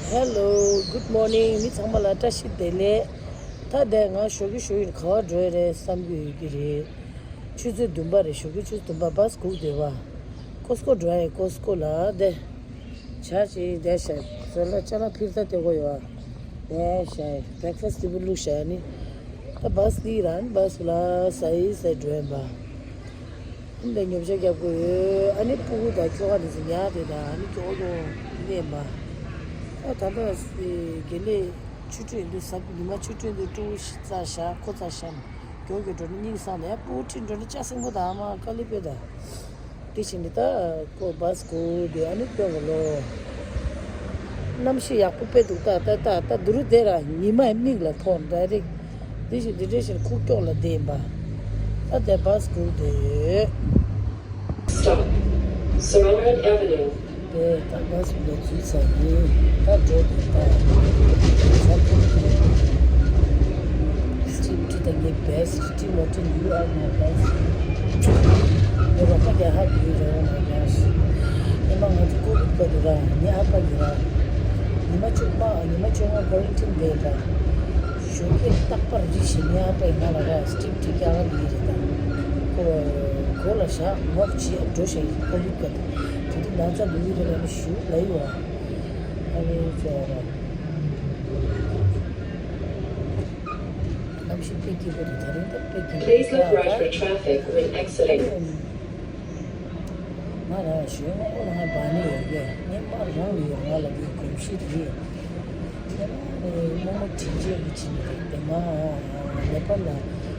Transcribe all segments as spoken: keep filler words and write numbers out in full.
Hello, good morning. མི་ཚང་མ་ལ་བཀྲ་ཤིས་བདེ་ལེགས། ད་ལྟ་ང་ཞོགས་ཀྱི་ཞོགས་ཀྱི་ག་པར་འགྲོ་ཡི་རེད་བསམ་གྱི་ཡོད་ཀྱི་རེད། ཆུ་ཚོད་བདུན་པ་རེད། ཞོགས་ཀྱི་ཆུ་ཚོད་བདུན་པ་བཱས་སྒུག་བསྡད་པ། ཀོ་སི་ཀོ་འགྲོ་ཡ་ཡིན། ཀོ་སི་ཀོ་ལ་བསྡད། ཇ་ཅིག་བསྡད་ཤག་ཟ་ལ་ཅ་ལག་ཕྱིར་ད་སྟེར་དགོས་ཡོད་ཨ། བསྡད་ཤག་བྷེ་རེག་ཕ་སི་ཊི་དེ་བུ་བླུགས་ཤག་ནི། ད་བཱས་འདི་རང་བཱས་ལ་ཟ་ཡི་ཟ་འགྲོ་ཡིན་པ། ཨ་ནི་ད་ཉོ་ཆ་རྒྱབ་དགོས་ཡོད། ཨ་ནི་སྤུ་གུ་དང་ཁྱོ་ག་དེ་ཚོ་ཉལ་བསྡད་དང་། ཨ་ནི་ཀྱོག་ཀྱོག་གནས་མ། ཨ་ད་ལྟ་དགེ་ལེགས་ཆུ་ཁྲུས་ཡིན་དུས་ཟ། ཉི་མ་ཆུ་ཁྲུས་དུས་སྤུ་གུ་རྩ་བཞག་ཁོ་རྩ་བཞག་ཀྱོག་ཀྱོག་འགྲོ་ནི་སྙིང་སངས་ནས། ཨ་སྤུ་གུ་ཁྲིད་འགྲོ་ནི་ལྕགས་སྲིན་པོ་དང་ཨ་མ་དཀའ་ལས་དཔེ་དང་། དེ་བཞིན་དུ་ད་ཁོ་བཱས་སྒུག་དེ་ཨ་ནི་སྟོན་གོ་ལོ། གནམ་གཤིས་ཡག་པོ་དཔེ་འདུག་ད་ད་ད་ད་དུ་རུ་དེ་ར་ཉི་མ་མིག་ལ་ཐོག་ཌའི་རེག་དེ་བཞིན་དེ་འདྲ་བཞིན་ཁུག་ཀྱོག་ལ་བསྡད་ཡིན་པ། ད་དེ་བཱས་སྒུག་དེ་ཡོད། Stop. Sonoran Avenue. དེ་ད་བཱས་ལ་འཛུལ་ཚར་ཡིན། ད་འགྲོ་དེ་ད་ས་ཁུལ་དེ། Street to the best, Timothy, you are my best. ངའི་རོགས་པ་རྒྱ་ཧ་གི་རེད་འོ་ན་ཡ་ཤི། ཨེ་མ་ང་ཚོ་ཀོ་བིད་སྐབས་དུ་ར་ངའི་ཨ་ཕ་གི་ར། ཉི་མ་བཅུ་མ་ཉི་མ་བཅོ་ལྔ་ཀོ་རན་ཊིན་བསྡད་ར། ཞོགས་ཀས་རྟག་པར་རེ་བཞིན་ངའི་ཨ་ཕས་ང་ལ་ར་སི་ཊིམ་དྲི་རྒྱག་ག་འདི་རེད་ད། ཁོ་གོ་ལ་བཞག་ངོགས་བྱེད་འགྲོ་ཞེས་ཀོ་བིད་སྐབས་དུ་དེ་དུས་ན་ཚ་འདུག་གི་རེད་ལ་ནི་ཞུ་ལ་ཡོད་ཨ། ཨ་ནི་ཅོ་ར། གནམ་གཤིས་དཔེ་སྐྱིད་པོ་རེད། ད་རིང་ད་དཔེ་སྐྱིད་པོ་རེད། Please look right for traffic when exiting. ང་རང་གཞོན་ནུ་ལ་ང་བ་ནི་ཡོད་གི་ངས་མ་རང་ཡོད་ང་ལ་གི་གོམས་གཤིས་རེད། ངས་མ་ནི་རྨོ་མོ་དྲིན་ཆེན་གྱི་བྱིན་རེད་དེ་ང་ནེ་པ་ལ།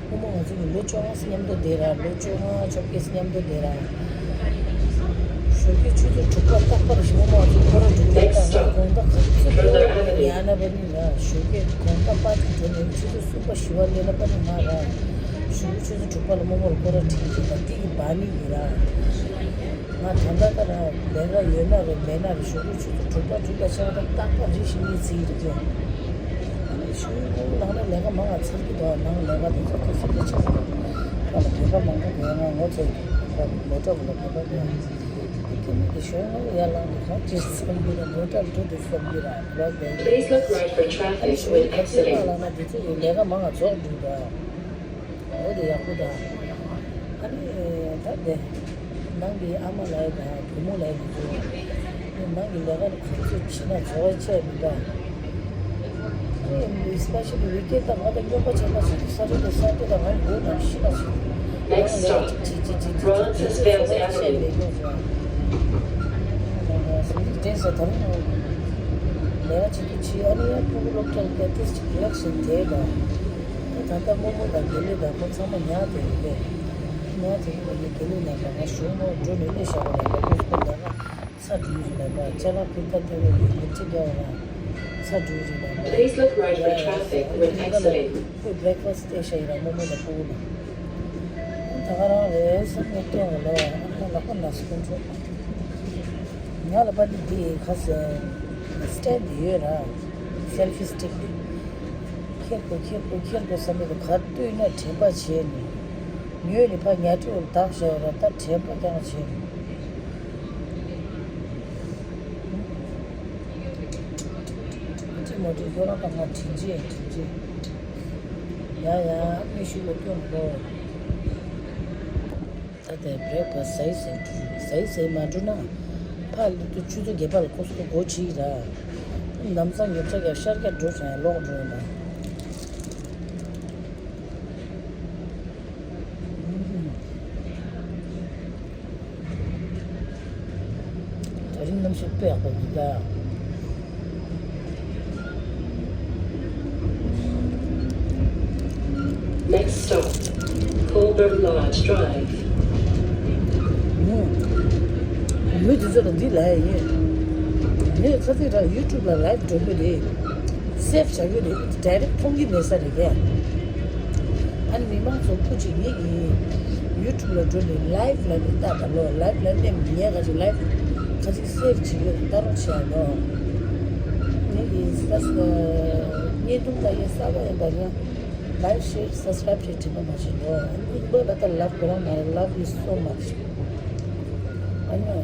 རྨོ་མོ་ང་ཚོ་གི་ལོ་བཅོ་ལྔ་སི་མཉམ་དུ་བསྡད་ར། ལོ་བཅོ་ལྔ་བཅོ་བརྒྱད་སི་མཉམ་དུ་བསྡད་ར། ཞོགས་ཀས་ཆུ་ཚོད་དྲུག་པ་རྟག་པར་ཞིག་རྨོ་མོ་ང་ཚོ་ཁོ་རང་འགྲོ་གི་ད་ང་དགོང་དག་ག་ཚོད་ཉལ་ན་བ་ནི་ར། ཞོགས་ཀས་དགོང་དག་པར་ཊི་འགྲོ་ནས་ཆུ་ཚོད་གསུམ་པ་བཞི་པ་སླེབས་ན་བ་ནི་ང་ར། ཞོགས་ཀས་ཆུ་ཚོད་དྲུག་པ་ལ་རྨོ་མོ་ལ་ཁོ་རང་དྲིན་གྱིས་ད་དེ་གི་བ་ནི་ཡིན་ར། ང་ད་ལྟ་ལྟ་ན་ལས་ཀ་ཡོད་ན་རེད་མེད་ན་རེད། ཞོགས་ཀས་ཆུ་ཚོད་དྲུག་པ་དྲུག་པ་ཆགས་ད་རྟག་པར་རེ་ཞིག་གཉིད་སད་ཀྱི་རེད་ཀྱང་། ཨ་ནི་ཞོགས་ཀས་ནང་ལ་ལས་ཀ་མང་བ་ཚར་གྱི་འདུག་ནང་ལས་ཀ་དེ་ཚོ་ཁུ་སིམ་དུ་ཆགས་འདུག་ང་ལ་བོད་པ་མང་པོ་དགོས། ང་ངོ་ཚ་གི་མོ་ཊ་བུ་ལ་བོད་པ་དགོས། དེ་ནི་དེ་ཞོགས་ཀས་ཡར་ལངས་ནས་གང་ཅི་བསམ་གྱི་རེད། མོ་ཊ་འགྲོ་དུས་བསམ་གྱི་རེད། བོད་པ་དགོས། Please look right for traffic when exiting. ཨ་ནི་ཞོགས་ཀས་ཁ་སང་ལ་ན་དེ་ཚོ་ཡི་ལས་ཀ་མང་བ་རྫོགས་འདུག་ད། འོ་དེ་ཡག་པོ་ད། ཨ་ནི་ད་དེ། ནང་གི་ཨ་མ་ལགས་དང་བུ་མོ་ལགས་ཀྱི་ཚོ། ནང་གི་ལས་ཀ་ནི་ག་ཚོད་བྱེད་ན་བྱ་བ་ཆད་མི་འདུག་ཨ་ནི་སི་པེ་ཤལ་ཝི་ཀེན་ད་ང་དང་སྨྱོན་པ་བྱེད་ན་བྱེད་དུས་ས་ཊར་ཌེ་སན་ཌེ་ད་ང་ཡི་སྒོ་ནང་ཤི་ན་ཤི། ང་ལས་ཀ་ཅིག་ཅིག་ཅིག་ཅིག་ཅིག་ཅིག་ཅིག་ཅིག་བྱ་བ་ཆད་མི་འདུག་ཟེར། ང་ང་སི་ཊར་ཌེ་ས་ད་རུང་ལས་ཀ་བྱེད་དུས་ཅི་ཨ་ནི་ཡང་ཕྲུ་གུ་སློབ་གྲྭ་ལ་ཏོག་ཙམ་ཅིག་རེག་བཞིན་བསྡད་པ། ད་ད་ལྟ་རྨོ་མོ་དང་དགེ་ལེགས་དང་ཁོ་ཚང་མ་ཉལ་བསྡད་ཡོད་པས། ཉལ་བསྡད་ཡོད་པ་ཡིན། དགེ་ལེགས་ཉལ་པ་ང་ཞོགས་མོ་འགྲོ་ནས་སླེབས་བཞག་པ་ལ་ལ་ཁོ་ཚོ་ལས་ཀ་ཚར་འགྲོ་ཡི་རེད་ལབ་པ། ཅ་ལག་ཕུད་ད་ལྟ་བས་ཡོད་མི་ཅི་འདྲ་བ་ལ་ཚར་འགྲོ་ཡི་རེད་ལབ་པ། Please look right for traffic when exiting. ཁོས་བྷེ་རེག་ཕ་སི་སྟེར་བཞག་ཡིན་ར་རྨོ་མོ་དང་ཕྲུ་གུ་ལ། ད་ག་རང་རེད་བསམ་ནས་སྟོན་གོ་ལ། ཨ་ཁོ་ལ་ཁོ་ན་སི་ཀུན་ཚོ། ང་ལ་པ་ནི་འདི་ཁ་སང་སི་ཊེན་ཌི་ཡོད་ར། སེལ་ཕི་སི་ཊིག་འདི། ཁྱེར་དགོས་ཁྱེར་དགོས་ཁྱེར་དགོས་བསམ་མེད་དུ་ག་ལྟོས་ན་དྲན་པ་བྱས་ནས། ཉོས་ནས་ཕར་ཉལ་ཁྲིའུ་ལ་བཏགས་བཞག་ཡོད་ར། ད་དྲན་པ་ཀྱང་བྱས་ནས། ཅི་མ་དྲན་ཁྱོད་རང་དང་ང་དྲིན་ཆེ་དྲིན་ཆེ། ཡ་ཡ་མི་ཞིག་ལ་སྐྱོན་འགྲོ། ད་ལྟའི་བྷེ་རེག་ཕ་སི་ཟ་ཡི་ཟ་ཡི་འགྲོ། ཟ་ཡི་ཟ་ཡི་མ་འགྲོ་ན། ཕར་སླེབས་དུས་ཆུ་ཚོད་བརྒྱད་པ་ལ་ཁོ་ཚོ་སྒོ་ཕྱེ་ཡི་ར། ལམ་སང་ཉོ་ཆ་རྒྱག་ཤར་རྒྱག་འགྲོ་བྱུང་ཡང་ལོག་འགྲོ་ཡིན་པ། ད་རིང་གནམ་གཤིས་དཔེ་ཡག་པོ་འདུག་ད། Next stop, Colbert Lodge Drive. ཨུ། མི་དེ་ཚོ་ལ་འདི་ལབ་ཡ་ཡིན། ངས་ཁ་སང་རང་ཡུ་ཊུབ་ལ་ལའིབ་འགྲོ་གི་རེད། སེབ་བྱ་གི་རེད། ཌའི་རེག་མཐོང་གི་མེད་ས་རེད་གས། ཨ་ནི་མི་མང་ཚོ་སྐུ་མཁྱེན། ངེད་ཀྱིས་ཡུ་ཊུབ་ལ་འགྲོ་ནས་ལའིབ་ལ་ནི་ལྟ་ད་ལོ། ལའིབ་ལ་ནི་ངས་ག་ཅིག་ལའིབ་ག་ཅིག་སེབ་བྱེད་ཡོད་ལྟ་རོགས་བྱས་ལོ། ངེད་ཀྱིས་ས་ས་བརྙན་ཐུང་ལྟ་ཡས་གསར་པ་ཡིན་པ་ཡིན། Like, share, subscribe བྱེད་དྲན་པ་མ་བྱེད་ལོ། ཨ་ནི་ལོ་ལ་ད་ལབ་དགོས་རང་མ་རེད། Love you so much. ཨ་ནི་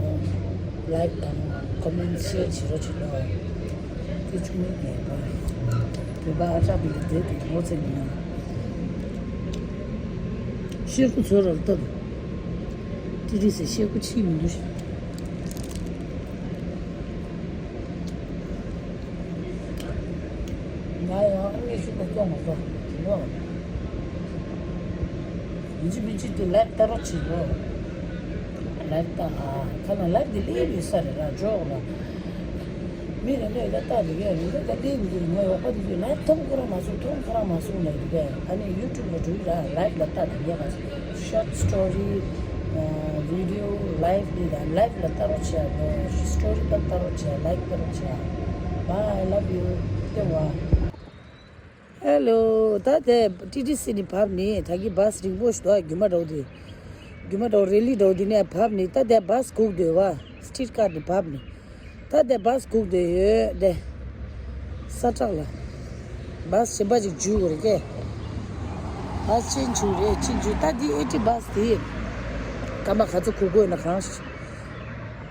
ལའིག་དང་ཀོ་མེན་ཤེར་བྱེད་རོགས་བྱེད་ལོ། ཆུང་མའི་རྒྱལ་པོ། བོད་པ་ཨ་ཅག་པའི་སྡེ་དེ་ངོ་ཚ་ཡིན་ན། ཤེལ་སྒོ་ཚོ་རར་བཏབ། ཏི་རི་སེ་ཤེལ་སྒོ་ཕྱིས་མི་འདུག་ང་ཡང་ཨ་ནེ་ཤུག་པ་བཙོང་མ་སོང་། ཡིན་གཅིག་མིན་གཅིག་ཏུ་ལའིབ་ལྟ་རོགས་བྱེད་དགོས། ལའིབ་ལྟ་ཨ། ཁ་ན་ལའིབ་འདི་ལས་ཡོད་ས་རེད་ར། འཇོག་ལ། མི་རེ་ལོས་ད་ལྟ་དེ་གས་རེད། ད་ལྟའི་མི་འདུག་ང་ཡོག་པ་དེ་ཚོས་ལའིབ་མཐོང་ཁོ་རང་མ་སོང་། མཐོང་ཁོ་རང་མ་སོང་ལབ་ཡོད་པས། ཨ་ནི་ཡུ་ཊུབ་ལ་འགྲོ་ཡི་ར། ལའིབ་ལ་ལྟ་དེ་ངས་ག་ཤོཊ་སི་ཊོ་རི། ཨ། བི་ཌི་ཡོ་ལའིབ་འདི་དང་ལའིབ་ལ་ལྟ་རོགས་བྱེད་ཨ། ཤོཊ་སི་ཊོ་རི་ལ་ལྟ་རོགས་བྱེད། ལའིག་ལྟ་རོགས་བྱེད། Bye, I love you. ལྟེ་བ། ཧེ་ལོ། ད་དེ་ཊི་ཊི་སི་ནས་བབས་ནས། ད་གི་བཱས་རིང་པོ་ཞིག་འདུག་རྒྱུ་མ་འདྲ་བོ་དེ། རྒྱུ་མ་འདྲ་བོ་རེ་ལི་འདྲ་བོ་དེ་ནས་བབས་ནས། ད་དེ་བཱས་སྒུག་སྡོད་པ། སི་ཊི་རི་ཊི་ཀར་ནས་བབས་ནས། ད་དེ་བཱས་སྒུག་སྡོད་ཡོད་དེ། ས་ཁྲག་ལ། བཱས་གཞན་པ་ཅིག་འཇུས་དགོས་རེད་ཀྱེ། བཱས་ཅན་འཇུས་རེད། ཅན་འཇུས། ད་འདི་ཨེ་ཊི་བཱས་དེ། སྐར་མ་ག་ཚོད་སྒུག་དགོས་ན་གང་ཞིག་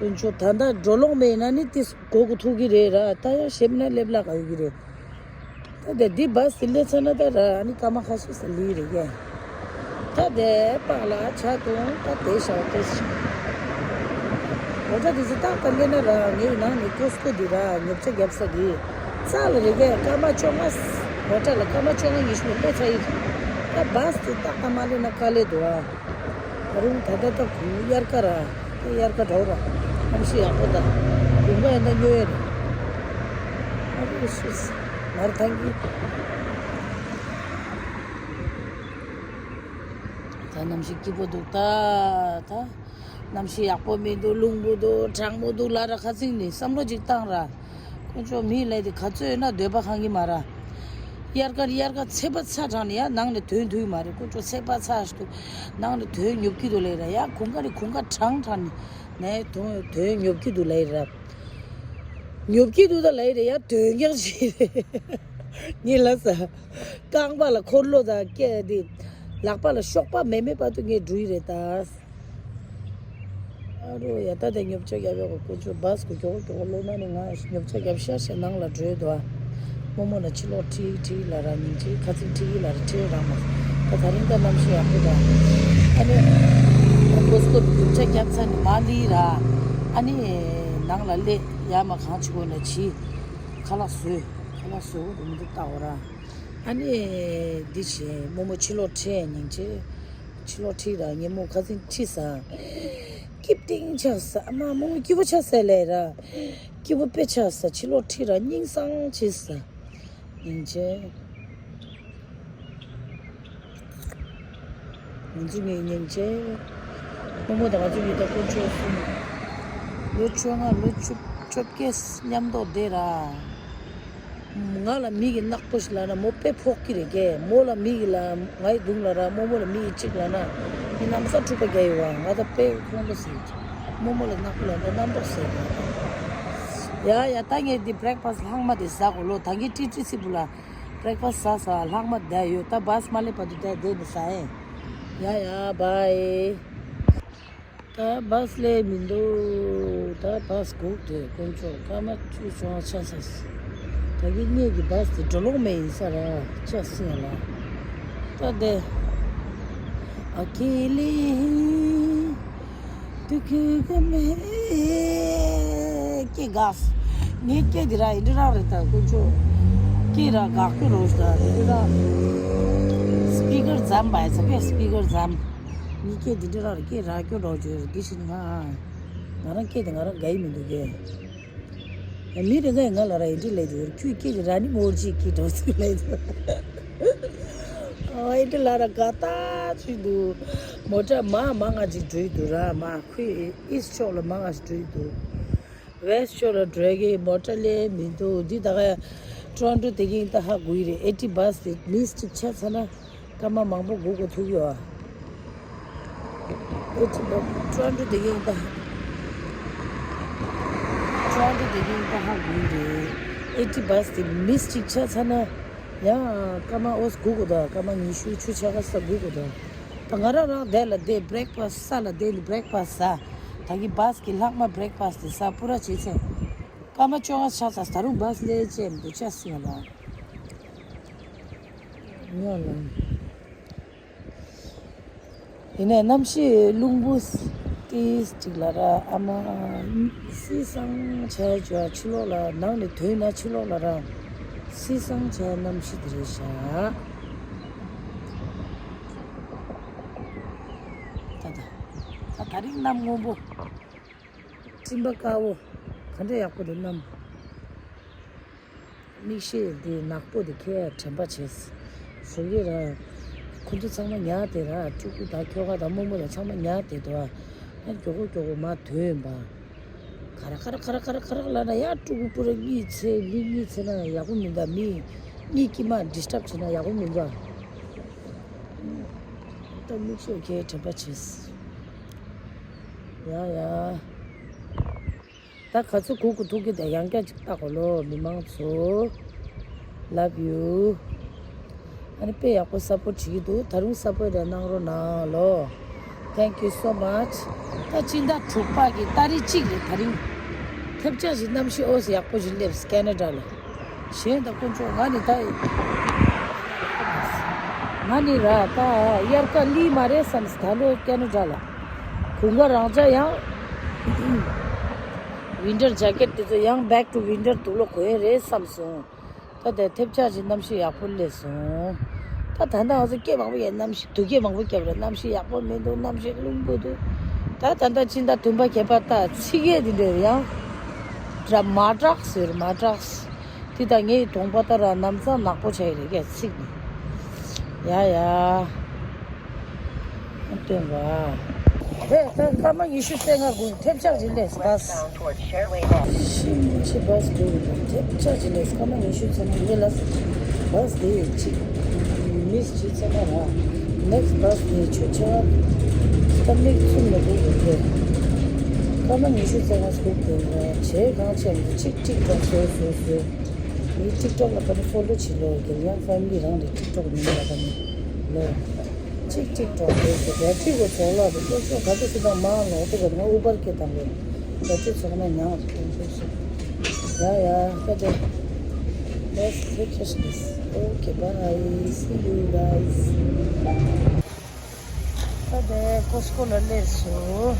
དཀོན་མཆོག་ད་ལྟ་འགྲོ་ལོང་མེད་ན་ནི་དེ་སྒུག་དགོས་ཐུག་གི་རེད་ར། ད་ཡང་ཞེད་ན་སླེབས་ལ་དགའ་ཡོད་ཀྱི་རེད། ད་དེ་འདི་བཱས་དེ་སླེབས་ཚར་ན་ད་ར། ཨ་ནི་སྐར་མ་ཁ་ཤས་ས་ལི་རེད་ཀྱེ། ད་དེ་པགས་ལ་ཆ་དུང་ད་དེ་ཤ་དེ་ཤ། འོ་ད་དེ་ཚོ་ཏག་ཏག་སླེབས་ན་ར། ངའི་ནང་ནས་ཀོ་སི་ཀོ་འདི་ར། ཉོ་ཆ་རྒྱབ་ས་འདི་རྩ་ལ་རེད་ཀྱེ། སྐར་མ་བཅོ་ལྔ། འོ་ད་ལ་སྐར་མ་བཅོ་ལྔ་ཉི་ཤུ་སླེབས་ཚར་ཡི། ད་བཱས་དེ་ཏག་ཏག་མ་སླེབས་ན་དཀའ་ལས་འདུག་ཨ། ད་རུང་ད་ལྟ་ད་དགུན་དབྱར་ཁ་ར། དེ་དབྱར་ཁ་འདྲ་བོ་ར། གནམ་གཤིས་ཡག་པོ་དང་། དགུན་ཁ་ཡིན་ན་སྨྱོ་ཡས་རེད། ཨ་རུ་ཤིས། མར་ཐང་གི། ད་གནམ་གཤིས་སྐྱིད་པོ་འདུག་ད། ད་གནམ་གཤིས་ཡག་པོ་མི་འདུག་རླུང་པོ་འདུག་གྲང་མོ་འདུག་ལབ་ར། ཁ་སང་ནས་བསམ་བློ་ཅིག་བཏང་ར། དཀོན་མཆོག་མིའི་ལས་དེ་ག་ཚོད་ཡོད་ན་འདོད་པ་ཁེངས་ཀྱི་མ་ར། དབྱར་ཁ་དབྱར་ཁ་ཚད་པ་ཚ་དྲགས་ནས་ཡ་ནང་ནས་ཐོན་ཐུབ་ཀྱི་མ་རེད། དཀོན་མཆོག་ཚད་པ་ཚ་ཞིག་འདུག་ནང་ནས་ཐོན་ཉོབ་ཀྱི་འདུག་ལབ་ར། ཡ་དགུན་ཁ་རེད། དགུན་ཁ་གྲང་དྲགས་ནས་ནས་ཐོན་ཐོན་ཉོབ་ཀྱི་འདུག་ལབ་ར། ཉོབ་ཀྱི་འདུག་ད་ལབ་ར། ཡ་ཐོན་ཀྱང་ཞིག་རེད། ངས་ལབ་ས། རྐང་པ་ལ་འཁོར་ལོ་དང་སྐེ་དེ། ལག་པ་ལ་གཤོག་པ་མེད་མེད་བར་དུ་ངས་འགྲོ་ཡི་རེད་ད། ཨ་རོ་ཡ། ད་དེ་ཉོ་ཆ་རྒྱབ་ཡོད་གོ། དཀོན་མཆོག་བཱས་གོ་མགྱོགས་མགྱོགས་སླེབས་ན་ནི། ང་ཉོ་ཆ་རྒྱབ་ཤར་ཤར་ནང་ལ་འགྲོ་འདུག་ཨ། རྨོ་མོ་ལ་ཕྱི་ལོགས་ཁྲིད་ཁྲིད་ལབ་ར། ཉིན་གཅིག་ཁ་སང་ཁྲིད་ལབ་ར། ཁྲིད་རག་མ་སོང་། ད་ད་རིང་ད་གནམ་གཤིས་ཡག་པོ་དང་། ཨ་ནི་ཀོ་སི་ཀོ་ཉོ་ཆ་རྒྱབ་ཚར་ནས་མར་སླེབས་ར། ཨ་ནི་ནང་ལ་སླེབས། ཡར་མར་གང་བྱེད་དགོས་ན་བྱེད། ཁ་ལག་བཟོས། ཁ་ལག་བཟོ་དགོས་མི་འདུག་ལྟ་འོ་ར། ཨ་ནི་འདི་བྱས། རྨོ་མོ་ཕྱི་ལོགས་ཁྲིད། ཉིན་གཅིག་ཕྱི་ལོགས་ཁྲིད་ར། ཉིན་མོ་ཁ་སང་ཁྲིད་ས། སྐྱིད་ཏིང་ཆགས་ས། ཨ་མ་རྨོ་མོ་སྐྱིད་པོ་ཆགས་ས་ལབ་ར། སྐྱིད་པོ་དཔེ་ཆགས་ས། ཕྱི་ལོགས་ཁྲིད་ར། སྙིང་སངས་བྱེད་ས། སྙིང་རྗེ། ང་ཚོ་གཉིས་སྙིང་རྗེ། རྨོ་མོ་དང་ང་ཚོ་གཉིས་ད་དཀོན་མཆོག་གསུམ། ལོ་བཅོ་ལྔ། ལོ་བཅུ་བཅོ་བརྒྱད་མཉམ་དུ་བསྡད་ར། ང་ལ་མིག་གིས་ནག་པོ་ཞིག་ལབ་ན་མོ་དཔེ་ཕོག་གི་རེད་ཀྱེ། མོ་ལ་མིག་གིས་ལབ། ང་ཡི་གདུང་ལ་ར། རྨོ་མོ་ལ་མིག་གིས་གཅིག་ལབ་ན་ངས་གནམ་ས་འཁྲུག་པ་རྒྱག་ཡོད་པ། ང་ད་དཔེ་ཁོང་ཁྲོ་ཟ་གི། རྨོ་མོ་ལ་ནག་པོ་ལབ་ན་རྣམ་རྟོག་ཟ་གི། ཡ་ཡ། ད་ངས་འདི་བྷི་རེག་ཕ་སི་ལྷག་མ་དེ་ཟ་གོ་ལོ། ད་གིན་ཊི་ཊི་སི་བུ་ལ་བྷི་རེག་ཕ་སི་ཟ་ཟ་ལྷག་མ་བསྡད་ཡོད། ད་བཱས་མ་སླེབས་བར་དུ་བསྡད་བསྡད་ནས་ཟ་ཨེ། ཡ་ཡ། བཱའི། ད་བཱས་སླེབས་མི་འདུག་ད་བཱས་སྒུག་དེ་དཀོན་མཆོག། སྐར་མ་བཅུ་བཅོ་ལྔ་ཆགས་ས། ད་གིན་ངེད་ཀྱི་བཱས་དེ་འགྲོ་ལོང་མེད་ཡིན་ས་ར། ཆགས་སྲིད་ཡ་ལ། ད་དེ། ཨ་ཁེ་ལེ། དུ་ཁུ་ག་མེ། སྐད་འགག་ངའི་སྐད་འདི་ར་ཨེ་འདྲ་རག་རེད་ད་དཀོན་མཆོག་སྐད་ར་འགག་རྒྱུ་རོ་ཞིག་ད་འདི་འདྲ་རག་སི་པི་ཀར་འཛམ་བས་ཚ་བས་སི་པི་ཀར་འཛམ། ངའི་སྐད་འདི་འདྲ་རག་རེད། སྐད་རག་རྒྱུ་རོ་བརྗོད་རེད། འདི་བཞིན་ང་ང་རང་སྐད་དེ་ང་རང་དགའ་ཡི་མི་འདུག་གས། མི་རེ་འགའ་ཡིས་ང་ལ་ར་ཨེ་འདྲ་ལབ་འདུག་ཁྱོད་སྐད་ཀྱི་ར་ནི་མོར་ཇི་སྐད་འགྲོ་ཚུལ་ལབ་འདུག་ཨོ་ཨེ་འདྲ་ལབ་ར་དགའ་ཐག་ཆོད་འདུག་མོ་ཊ་མ་མང་ང་ཅིག་འགྲོ་ཡི་འདུག་ར། མ་ཁུལ་ཨིསི་ཕྱོགས་ལ་མང་ང་ཞིག་འགྲོ་ཡི་འདུག་ཝེསི་ཕྱོགས་ལ་འགྲོ་གི་མོ་ཊ་ལས་མི་འདུག་འདི་ད་ག་ཊོ་རོན་ཊོ་དེ་གིན་ད་ཧ་གོ་ཡི་རེད། ཨེ་ཊི་བཱས་དེ་མི་སི་ཊེག་ཆགས་ཚར་ན། སྐར་མ་མང་པོ་སྒུག་དགོས་ཐུག་ཡོད་ཨ། ཨེ་ཊི་བཱས་ཊོ་རོན་ཊོ་དེ་གིན་ད། ཊོ་རོན་ཊོ་དེ་གིན་ད་ཧ་གོ་ཡི་རེད། ཨེ་ཊི་བཱས་དེ་མི་སི་ཊེག་ཆགས་ཚར་ན། ཡང་སྐར་མ་ཨོ་སྒུག་དགོས་ད། སྐར་མ་ཉི་ཤུ་ཆུ་ཆ་ག་ས་སྒུག་དགོས་ད། ད་ང་རང་རང་བསྡད་ལ་བསྡད། བྷི་རེག་ཕ་སི་ས་ལ་བསྡད་ནི་བྷི་རེག་ཕ་སི་ཟ། ད་གི་བཱས་ཀྱི་ལྷག་མ་བྷི་རེག་ཕ་སི་དེ་ཟ་པུ་ར་བྱེད་ཚེ། སྐར་མ་བཅོ་ལྔ་ཆགས་ཚར། ད་རུང་བཱས་སླེབས་བྱས་འདུག་ཆ་སྲིད་ལ། ཡོང་ལ། ཡིན་ནའི་གནམ་གཤིས་རླུང་བུ་ཏིས་ཅིག་ལ་ར། ཨ་མ། བསིལ་སང་བྱས་ཅོ་ཕྱི་ལོགས་ལ། ནང་ནས་ཐོན་ན་ཕྱི་ལོགས་ལ་ར། བསིལ་སང་བྱས་གནམ་གཤིས་དེ་རེད་ཤག་ད་ད་ད་ད་རིང་གནམ་སྔོན་པོ། སྤྲིན་པ་དཀར་པོ། ག་འདྲ་ཡག་པོ་འདུག་གནམ། མིག་ཤེལ་འདི་ནག་པོ་འདི་ཁྱེར་དྲན་པ་བྱས། བཟོ་གི་ར། ཁོ་ཚོ་ཚང་མ་ཉལ་བསྡད་ར། ཕྲུ་གུ་དང་ཁྱོ་ག་དང་རྨོ་མོ་དང་ཚང་མ་ཉལ་བསྡད་འདུག་ཨ། ཡང་མགྱོགས་པོ་མགྱོགས་པོ་མར་ཐོན་པ། ཁ་ར་ཁ་ར་ཁ་ར་ཁ་ར་ཁ་ར་ལབ་ན་ཡང་ཕྲུ་གུ་པུ་ར་གཉིད་སད། མི་གཉིད་སད་ན་ཡག་པོ་མིན་ད། མི་གཉིད་ཀྱིས་མར་ཌི་སི་ཊབ་བྱས་ན་ཡག་པོ་མིན་ད། ད་མིག་ཤེལ་ཁྱེར་དྲན་པ་བྱས། ཡ་ཡ། ད་ག་ཚོད་སྒུག་དགོས་ཐུག་གི། དེ་ཡང་བསྐྱར་ཅིག་ལྟ་དགོས་ལོ། མི་མང་ཚོ། Love you། ཨ་ནི་དཔེ་ཡག་པོ་སཔོར་བྱེད་ཀྱི་འདུག་ད་རུང་སཔོར་རེ་གནང་རོགས་གནང་ལོ། Thank you so much། ད་སྤྱི་ཟླ་དྲུག་པ་གི་ཏ་རིག་གཅིག་རེད་ད་རིང་། ཐེབས་ཆག་ཞིག་གནམ་གཤིས་ཨོ་ཙི་ཡག་པོ་ཞིག་སླེབས་ཀེ་ན་ཌ་ལ། གཞན་དག་དཀོན་མཆོག་ང་ནི་ད། ང་ནི་ར་ད་དབྱར་ཁ་སླེབས་མ་རེད་བསམས། ད་ལོ་ཀེ་ན་ཌ་ལ་དགུན་ཁ་རང་ཅག་ཡང་ཝིན་ཊར་ཇེ་ཀེཊ་དེ་ཚོ་ཡང་back to winter དུག་ལོག་གོན་རེད་བསམས་སོང་། ད་དེ་ཐེབས་ཆག་ཅིག་གནམ་གཤིས་ཡག་པོ་སླེབས་སོང་། ད་ད་ལྟ་ང་ཚོ་སྐད་མང་པོ་ཡ། གནམ་གཤིས་སྡུག་སྐད་མང་པོ་བརྒྱབ་རེད། གནམ་གཤིས་ཡག་པོ་མི་འདུག་གནམ་གཤིས་རླུང་པོ་འདུག་ད་ད་ལྟ་སྤྱི་ཟླ་བདུན་པ་བརྒྱད་པ་ད་ཚིག་ཡས་དེ་འདྲ་ཡང་འདྲ་མ་དྲག་ཟེར་མ་དྲག་དེ་ད་ངའི་གདོང་པ་ད་ར་ནམ་ཚང་ནག་པོ་ཆགས་ཡི་རེད་ཀྱ་ཚིག་ནི། ཡ་ཡ། སྟོན་པ། ཧེ་ད་སྐར་མ་ཉི་ཤུ་རྩ་ལྔ་དགོས། ཐེབས་ཆག་ཅིག་སླེབས་བཱས། ཤིང་ཆེ་བཱས་དགོས། ཐེབས་ཆག་ཅིག་སླེབས། སྐར་མ་ཉི་ཤུ་རྩ་ལྔ་ངེད་ལ་བཱས་དེ་གཅིག་མིས་བྱེད་ཚེ་ན་ར། ནེག་སི་བཱས་དེ་ཆུ་ཆ་ད་མིག་བཙུམ་ནས་སྒུག་དགོས་ཏེ། སྐར་མ་ཉི་ཤུ་རྩ་ལྔ་སྒུག་དགོས་ར། བྱས་གང་བྱས་མི་གཅིག་ཀྲིག་ཀྲོག་བཟོས་བཟོས་བཟོས། མི་ཀྲིག་ཀྲོག་ལ་ཕ་ནི་ཕོ་ལོ་བྱེད་ལོ་གི་ཡང་ཕེ་མི་ལི་རང་རེ་ཀྲིག་ཀྲོག་མིན་ལ་ཕ་ནི་ལོ། གཅིག་གཅིག་གྲོགས་པོའི་སུ་བེ་ཊི་རི་གོ་ཚོགས་ལ་རུ་ཀོ་ཤོ་ག་ཚོད་སུ་དང་མ་ལོག་ཏུ་ག་ང་ཨུ་བར་སྐད་དང་ལོ། བེ་ཊི་རི་ཚོགས་ན་ཉང་ཐོན་ཚོད་སུ། ཡ་ཡ་ཀ་ཏེ། Let's take care of this. Okay, bye. See you guys. ད་དེ་ཀོ་སི་ཀོ་ལ་སླེབས་སོང་།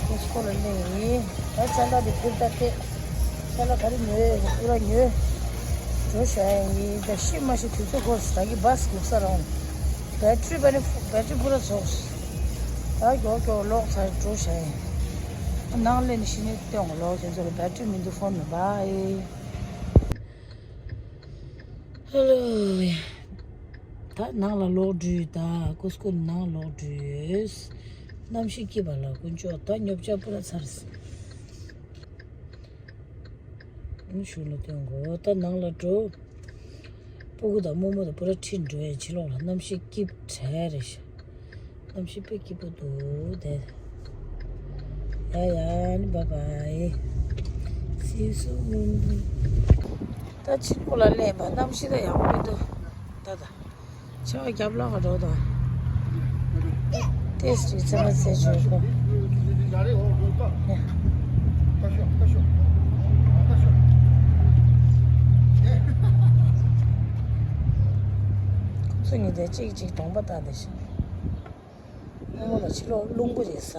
ཀོ་སི་ཀོ་ལ་སླེབས་ཡིན། ད་ཅ་ལག་དེ་ཕུར་ད་ཏེ། ཅ་ལག་ག་རེ་ཉོས་ཡོད་པུ་ར་ཉོས། འགྲོ་བྱ་ཡིན། ད་ཤི་མ་ཤི་དུས་ཚོད་འགོར་སོང་། ད་གི་བཱས་སྒུག་ས་རང་། བེ་ཊི་རི་བེ་ཊི་བེ་ཊི་རི་པུ་ར་རྫོགས་སོང་། ད་མགྱོགས་མགྱོགས་ལོག་ཚར་འགྲོ་བྱ་ཡིན། ནང་སླེབས་ནས་ཤི་ནས་སྟོན་གོ་ལོག་དེ་ཚོ་ལ་བེ་ཊི་རི་མི་འདུག་ཕོན་ལ་བཱའི། ཧེ་ལོ། ད་ནང་ལ་ལོག་འགྲོ་ཡོད། ད་ཀོ་སི་ཀོ་ནང་ལོག་འགྲོ་ཡོད། གནམ་གཤིས་སྐྱིད་པ་ལ་དཀོན་མཆོག་ད་ཉོ་ཆ་པུ་ར་ཚར་སོང་། ཨུ་ཤུ་ལ་སྟོན་གོ་ད་ནང་ལ་འགྲོ། སྤུ་གུ་དང་རྨོ་མོ་དང་པུ་ར་ཁྲིད་འགྲོ་ཡ་ཕྱི་ལོགས་ལ། གནམ་གཤིས་སྐྱིད་དྲགས་རེད་ཤག་གནམ་གཤིས་དཔེ་སྐྱིད་པོ་འདུག་དེ། ཡ་ཡ་ནི་བཱའི་བཱའི། See you soon། ད་ཕྱི་ལོགས་ལ་སླེབས་པ་གནམ་གཤིས་ད་ཡག་པོ་འདུག་ད་ད། ཆར་པ་རྒྱབ་ལོགས་ལ་འགྲོ་དང་། ཏེས་ཅིག་ཚེ་མ་ཚེ་བྱོས་ཤོག་ཁོ་ཚོ་གཉིས་དེ་གཅིག་གཅིག་གདོང་པ་བལྟས་བསྡད་ཤག་རྨོ་མོ་ལ་ཕྱི་ལོགས་རླུང་བུ་རེད་ཟ།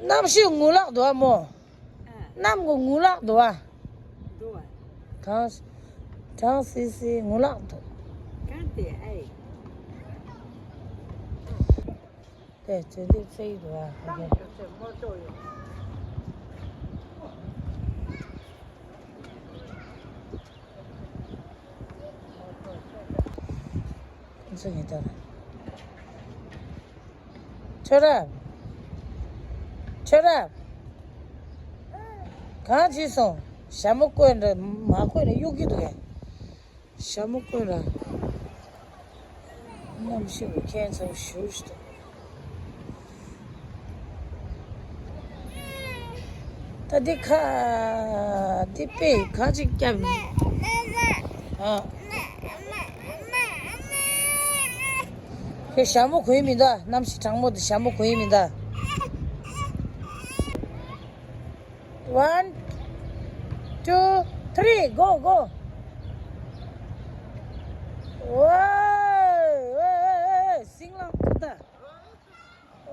གནམ་གཤིས་ངུ་ལག་འདུག་ཨ་མོ། གནམ་གྱི་ངུ་ལག་འདུག་ཨ། འདུག་ཨ། གྲང་། གྲང་སི་སི་ངུ་ལག་འདུག་གང་དེ་ཨེ། དེ་ཚོད་འདི་ཚེ་ཡི་འདུག་ཨ། ཁོ་ཚོ་ཉིད་ལྟར། ཁྱོད་རང་། ཁྱོད་རང་། གང་བྱས་སོང་། ཞྭ་མོ་བསྐོན་ར་མ་བསྐོན་ར་གཡུག་གི་འདུག་གས། ཞྭ་མོ་བསྐོན་ར། གནམ་གཤིས་ཀྱི་ཁྱད་མཚར་ཞེ་པོ་ཞིག་འདུག་ད་འདི་ཁ། འདི་དཔེ་ཁ་ཅིག་བརྒྱབ། ཨ། ཁྱོད་ཞྭ་མོ་གོན་མི་འདུག་གནམ་གཤིས་གྲང་མོ་འདི་ཞྭ་མོ་གོན་མི་འདུག One, two, three, go, go. ཝེ། ཝེ། ཝེ། ཝེ། སིང་ལ་ཐུག་ད།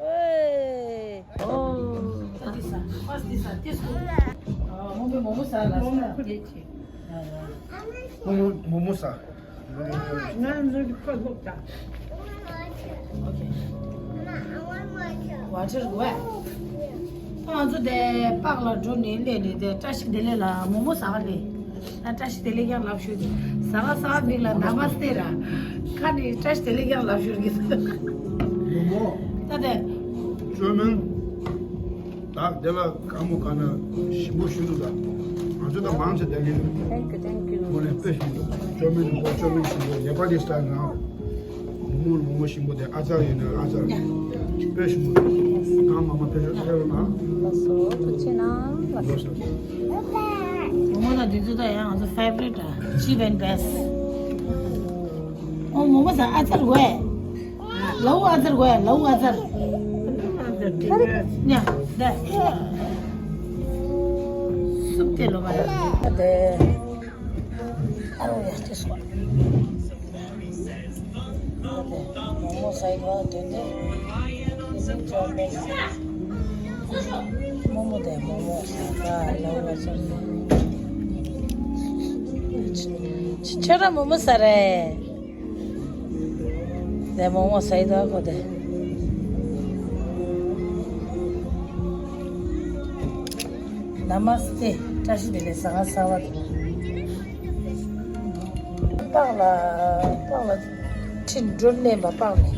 ཝེ། ཨོ། ད་འདི་ཟ། ཕར་འདི་ཟ། འདི་ཟ། ཨ། མོག་མོག་མོག་མོག་ཟ་ལ་ཟ། འདི་ཅི། ཡ་ཡ། མོག་མོག་མོག་མོག་ཟ། ང་ཚོ་ཁ་ལོག་ད། ཨོ་ཁེ། ཝ་ཊར་ཝེ། ང་ཚོ་དེ་པགས་ལ་འགྲོ་ནས་སླེབས་ནས་དེ་བཀྲ་ཤིས་བདེ་ལེགས་ལ་མོག་མོག་ཟ་ག་སླེབས། ད་བཀྲ་ཤིས་བདེ་ལེགས་ཀྱང་ལབ་ཤོད་དེ། ཟ་ག་ཟ་ག་མིག་ལ་ན་མ་སྟེ་ར། ཁ་ནས་བཀྲ་ཤིས་བདེ་ལེགས་ཀྱང་ལབ་ཤོད་ཀྱི། མོག་མོག་ད་དེ། ཅོ་མིན། ད་དེ་ལ་དཀར་མོ་ག་ན་ཞིམ་པོ་ཞིག་འདུག་ད། ང་ཚོ་ད་མང་ཆེ་བསྡད་ཀྱི་ཡོད། Thank you, thank you. མོ་ནས་དཔེ་ཞིམ་འདུག་ཅོ་མིན་འདུག་ཅོ་མིན་ཞིམ་པོ་ནེ་པ་ལི་སི་ཊའིལ་ནང་། མོག་མོག་མོག་མོག་ཞིམ་པོ་དེ་ཨ་ཙར་ཡོད་ན་ཨ་ཙར། དཔེ་ཞིམ་པོ་འདུག་ང་མ་མ་ཕེབས་ཕེབས་ན། ལགས་སོ། ཐུགས་རྗེ་གནང་། ལགས་སོ། མོག་མོག་ད་འདི་ཚོ་ད་ཡང་ང་ཚོ་ཕེ་ཝ་རི་ཊི་ཨ། ཅི་བན་བེ་སི། ཨོ་མོག་མོག་ཟ་ཨ་ཙར་ཝེ། ལའུ་ཨ་ཙར་གོ་ཡ། ལའུ་ཨ་ཙར། ཉ་དེ། སུབ་དེ་ལོ་བ་ལ་དེ། ཨ་རོ་ཡ་ཅི་སོ། མོག་མོག་ཟ་ཡི་བ་དེ་དེ། མོག་མོག་དེ་མོག་མོག་ཟ་ག་ལའུ་ཨ་ཙར། ཁྱོད་རང་མོག་མོག་ཟ་རེད། ནས་མོག་མོག་ཟ་ཡི་ད་ཁོ་དེ། ན་མ་སྟེ། བཀྲ་ཤིས་བདེ་ལེགས། ཟ་ཁང་གསར་པ་དེ། པགས་ལ། པགས་ལ། ཁྲི་འགྲོ་ལེན་པ་པགས་ནས།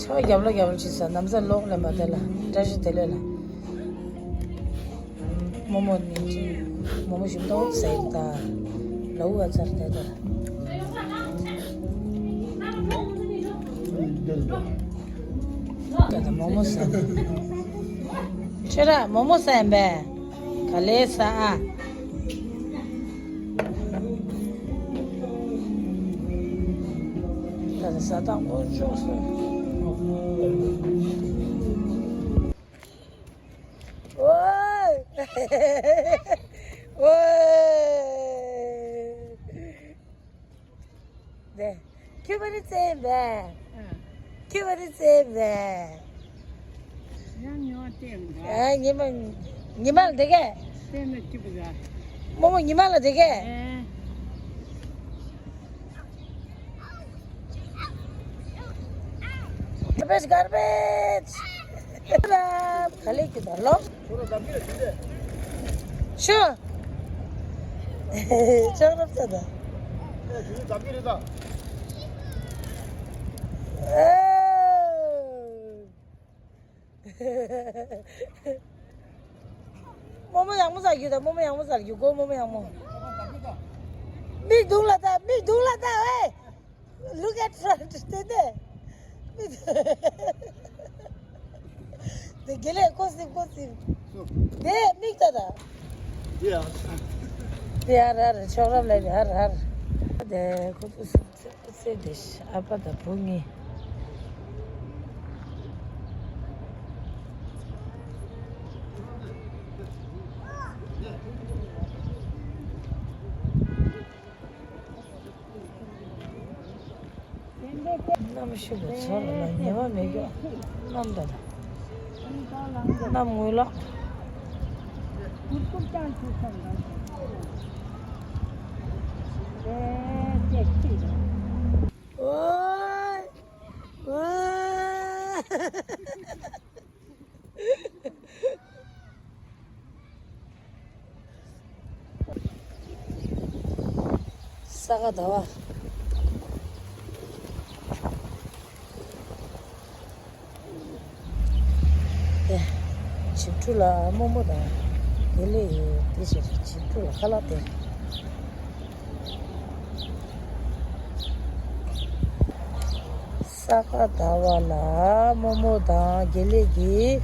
ཆ་བ་རྒྱབ་ལ་རྒྱབ་ལ་ཅི་ཟ། ནམ་ཟ་ལོག་ལེན་པ་དེ་ལ། བཀྲ་ཤིས་བདེ་ལེགས་ལ། མོག་མོག་ནི་ཅི། མོག་མོག་ཞིམ་ཏོག་ཟེར་ད། ལའུ་ཨ་ཙར་དེ་ད། ད་ད་མོག་མོག་ཟ། ཁྱོད་ར་མོག་མོག་ཟ་ཡིན་པས། ག་ལེ་ཟ་ཨ། ད་ད་ཟ་སྟངས་ཀོ་ཅོག་སོང་། ཝེ། ཝེ། ནས། ཁྱོད་པ་རི་ཙེ་བས། ཨ། ཁྱོད་པ་རི་ཙེ་བས། ཡང་ཉོ་བ་སྟེར་འདྲ། ཨ། ཉི་མ། ཉི་མ་ལ་དེ་གས། སྟེར་ན་སྐྱིད་པོ་འདྲ། རྨོ་མོ་ཉི་མ་ལ་དེ་གས། ཨེ། Garbage, garbage. ག་ལེ་གི་ད་ལོ། ཤོ། ཆོག་རབ་ཚ་ད། ཨེ། རྨོ་མོ་ཡག་མོ་ཟ་རྒྱུ་དང་། རྨོ་མོ་ཡག་མོ་ཟ་རྒྱུ་གོ། རྨོ་མོ་ཡག་མོ། མིག་མདུང་ལ་ལྟ། མིག་མདུང་ལ་ལྟ་ཨེ། Look at front. དེ་ནས། དེ་དགེ་ལེགས་ཁོ་སིམ་ཁོ་སིམ། དེ་མིག་ལྟ་ད། དེ་ཨ་ར་ར་ཆོག་རབ་ལ་ཧར་ཧར། དེ་ཁོ་ཚོ་སིམ། ཚེ་འདི་ཨ་ཕ་དང་བུ་གཉིས། གནམ་གཤིས་པ་ཚོ་ལ་ཉེས་པ་མེད་ཀྱང་གནམ་དང་། གནམ་ངོས་ལ། ཨོའི། ཨོའི། ས་ག་ཟླ་བ། ཨེ། བྱིའུ་ཕྲུག་ལ་རྨོ་མོ་དང་། དགེ་ལེགས་ཡོད་དེ་ཞིག་རེད། བྱིའུ་ཕྲུག་ལ་ཁ་ལག་སྟེར། ས་ག་ཟླ་བ་ལ་རྨོ་མོ་དང་དགེ་ལེགས་ཀྱིས་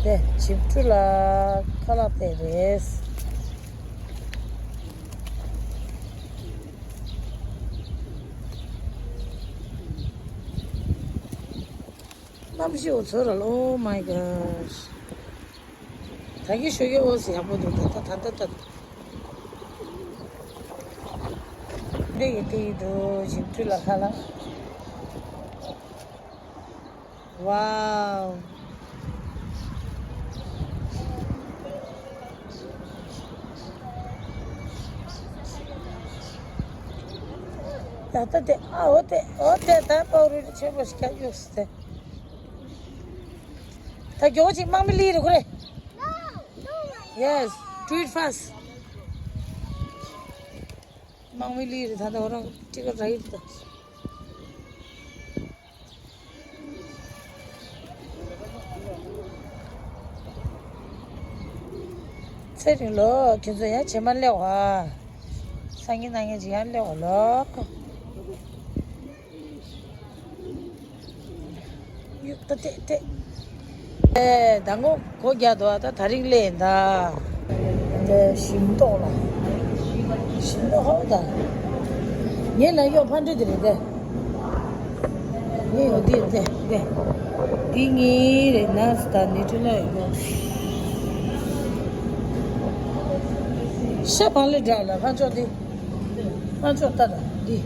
དེ་བྱིའུ་ཕྲུག་ལ་ཁ་ལག་སྟེར་རེད། གནམ་གཤིས་འོ་ཚོད་ར་ལ། Oh my gosh. ད་གི་ཤོད་ཀྱི་འོ་ཟེར་ཡག་པོ་འདུག་ད་ད་ད་ད་ད། འདི་ཡི་དེ་ཡི་འདུག་ཞིབ་འཕྲུལ་ལ་ཁ་ལ། ཝའོ། ད་ལྟ་དེ་ཨ་འོ་དེ་འོ་དེ་ད་པའོ་རུ་ཆེན་པོ་ཞིག་ཡོད་སྲིད་དེ། ད་མགྱོགས་ཅིག་དམག་མི་ལི་རེ་ཁོ་རེ། Yes, do it fast. དམག་མི་ལི་རེ་ད་ད་འོ་རང་ཅི་ག་ར་ཡིད་ད། ཚེ་རིང་ལོ་ཁྱེད་ཚོ་ཡང་བྱེ་མ་སླེབས་བ། སང་ཉིན་གནངས་ཉིན་ཅིག་ཡང་སླེབས་བ་ལོ། ཡུག་ཏ་ཏེ་ཏེ། ཨེ་ད་ངོ་གོ་རྒྱག་དོ་ད་ད་རིང་ལས་ད། འདི་ཞིམ་ཏོག་ལ། ཞིམ་ཏོག་ཧོ་ད། ངས་ལ་ཡོད་ཕན་འདྲི་དེ་རེད་དེ། ངས་ཡོད་དེ་དེ་དེ། འདི་ངའི་རེད་ན་ད་ནི་ཁྲི་ལ་ཡོད། ཤ་བང་ལས་འདྲ་ལ་ཕན་ཆོག་དེ། ང་ཚོ་ལྟ་དང་འདི།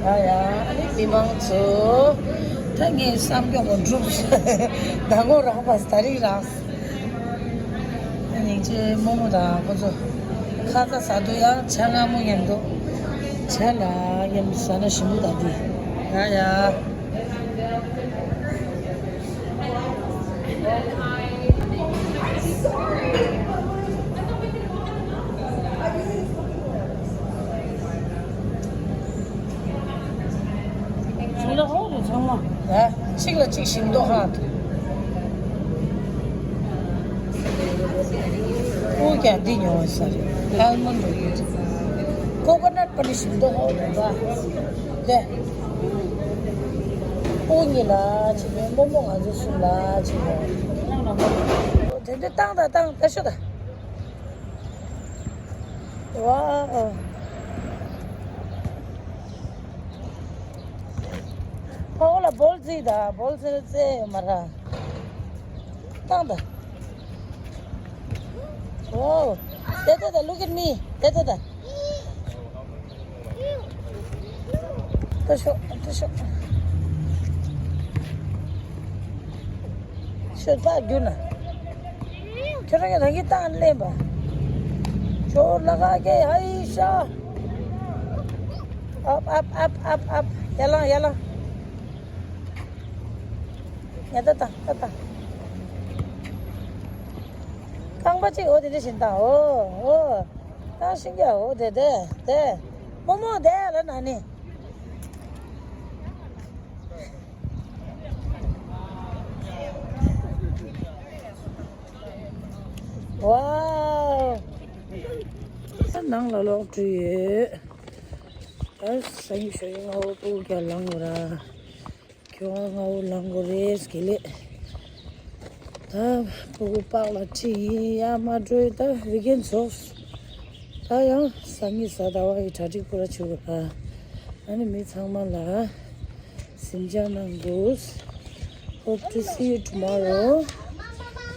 ཡ་ཡ་ཨ་ནི་མི་མང་ཚོ། ད་ངས་བསམ་སྐྱོང་མ་འགྲུབ། ཟླ་ངོ་རག་པ་ད་རིང་རག་ཨ་ནི་ཅེ་རྨོ་མོ་དང་ཁོ་ཚོ་ཁ་ཚ་ཟ་དུ་ཡང་ཇ་མངར་མོ་མཉམ་དུ་ཇ་ལ་མཉམ་དུ་ཟ་ན་ཞིམ་པོ་དང་འདི། ཡ་ཡ། བྱུང་ན་ཧོ་རེ་ཚང་མ། ཨ། གཅིག་ལ་གཅིག་ཞིམ་མདོག་ཧ་ཐུག་ཨོ་ཀྱང་འདི་ཉོ་ས་རེད། ཨལ་མོན་ཌི་རེད། ཀོ་ཀོ་ནཊ་པ་ནི་ཞིམ་མདོག་ཧ་རེད་པ། ལེ། ཨོ་ཉི་ལ་ཆི་མེ་མོ་མོ་ང་ཚོ་སུ་ལ་ཆི་མེ། ཨོ་དེ་འདྲ་བཏང་ད་བཏང་ད་ཤོ་ད། ཝའོ། ཕ་བོ་ལ་བོལ་རྩིས་དང་བོལ་རྩིས་རྩེ་ཡོད་མ་ར། བཏང་ད། ཝའོ། དེ་ལྟ་ད། Look at me. དེ་ལྟ་ད། ལྟ་ཤོག་ལྟ་ཤོག་ཤོད་པ་རྒྱུ་ན། ཁྱོད་རང་གི་རང་གི་བཏང་ལེན་པ། ཇོ་ལ་ག་གེ་ཧའི་ཤ། ཨབ་ཨབ་ཨབ་ཨབ་ཨབ། ཡ་ལང་ཡ་ལང་། ཡ་ད་ད་ད་ད། རྐང་པ་གཅིག་འོ་དེ་འདྲ་བཞིན་བཏང་འོ་འོ། བཏང་ཤིང་རྒྱ་འོ་དེ་དེ་དེ། རྨོ་མོ་དེ་ལ་ན་ནི། ཝའོ། ནང་ལ་ལོག་འགྲོ་ཡོད། ཨ་སང་ཞོ་ཡིན་ཧོ་པུ་ག་ལང་ར། ཁྱོད་ང་འུ་ལང་གོ་རེས་ཀྱི་ལེ། ད་ཕྲུ་གུ་པགས་ལ་ཁྲིད་ཡིན་ཡ་མ་འགྲོ་ད་བི་ཀེན་ཚོགས། ད་ཡང་སང་ཉིན་གཟའ་ཟླ་བ་ཡི་གྲ་སྒྲིག་པུ་ར་བྱེད་དགོས་ད། ཨ་ནི་མི་ཚང་མ་ལ་གཟིམ་འཇག་གནང་དགོས། Hope to see you tomorrow.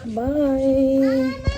Bye.